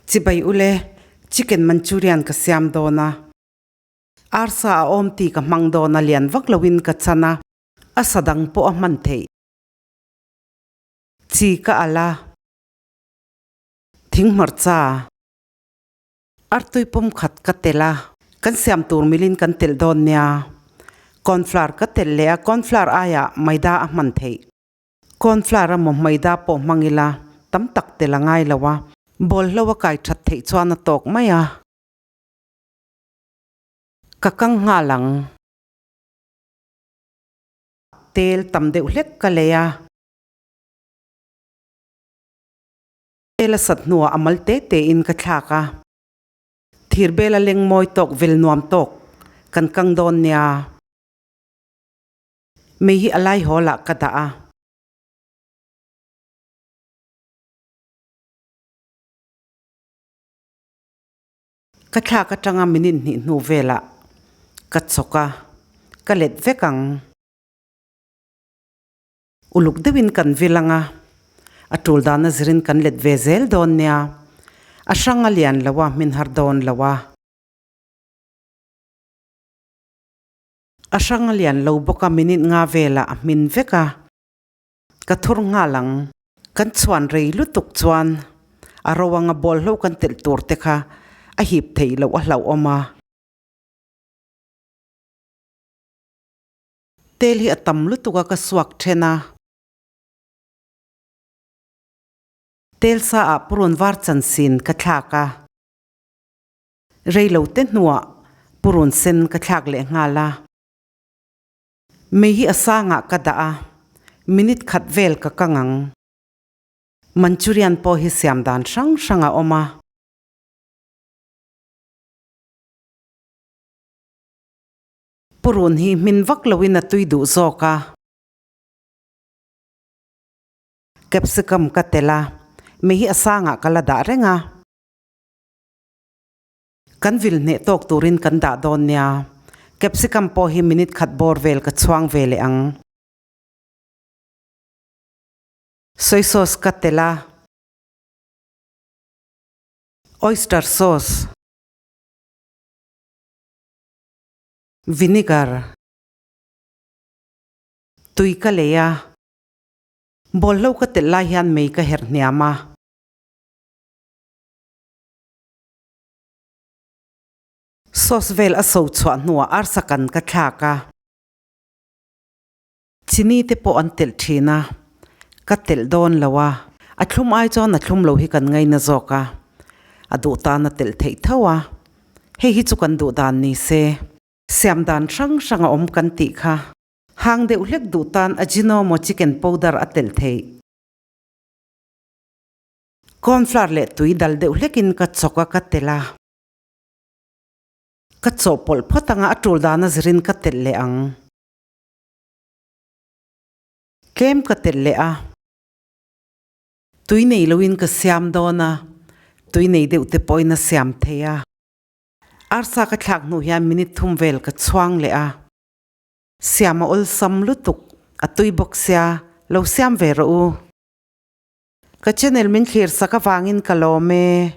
Chibai ule, chicken manchurian ka siam dawn a. Arsa a awm tih ka hmang dawn a lian vak loin ka chan a, a sa dang pawh a hman theih. Chi ka alh a. Thing hmarcha. Artui pum khat ka telh a, kan siam tur milin kan telh dawn nia. Cornflour ka telh leh a, cornflour aiah maida a hman theih. Cornflour emaw maida pawh hmang ila tam tak telh a ngai lo a, bawlhlo a kai that theih chuan a tawk mai a. Ka kang nghal ang. Tel tam deuh hlek ka lei a. Tel a sat hnuah a mal te te in ka thlak a. Thir bel a leng mawi tawk vel nuam tawk kan kang dawn nia. Mei hi a lai hawl ah ka dah a. Ka thlak atanga minute hnih hnu velah ka chawk a, ka let vek ang. Uluk deuhin kan vil ang a, a tul dana zirin kan let ve zel dawn nia. A hrang a lian lo a, hmin har dawn lo a. A hrang a lian lo bawk a, minute nga velah a hmin vek a, ka thur nghal ang. Kan chhuan rei lutuk chuan a ro anga bawlhlo kan telh tur te kha a hip theih loh a hlauhawm a. Tel hi a tam lutuk a ka suak then a. Tel sa ah purun var chansin ka thlak a. Rei lo te hnuah purun sen ka thlak leh nghal a. Mei hi a sangah ka dah a, minute khat vel ka kang ang. Manchurian pawh hi siam dan hrang hrang a awm a. Purun hi hmin vak loin a tui duh zawk a. Capsicum ka telh a, mei hi a sangah ka la dah reng a. Kan vil hneh tawk turin kan dah dawn nia. Capsicum pawh hi minute khat bawr vel ka chhuang ve leh ang. Soy sauce ka telh a. Oyster sauce. Vinegar tui ka lei a, bawlhlo ka telh lai hian mei ka herh hniam a. Sauce vel a so chhuah hnuah arsa kan ka thlak a. Chini te pawh an telh thin a, ka telh dawn lo a, a thlum ai chuan a thlum lo hi kan ngaina zawk a, a duh tan a telh theih tho a, hei hi chu kan duh dan ni se. Siam dan hrang hrang a awm kan tih kha, hang deuh hlek duh tan Ajinomo chicken powder a telh theih. Cornflour leh tui dal deuh hlekin ka chawk a ka telh a. Ka chawhpawlh phawt anga a tul dana zirin ka telh leh ang. Tlem ka telh leh a, tui nei loin ka siam dawn a, tui nei deuh te pawhin a siam thei a. Arsa ka thlak hnu hian minute thum vel ka chhuang leh a, siam a awlsam lutuk, a tui bawk sia, lo siam ve rawh u. Ka channel min thlir sak avangin ka lawm e.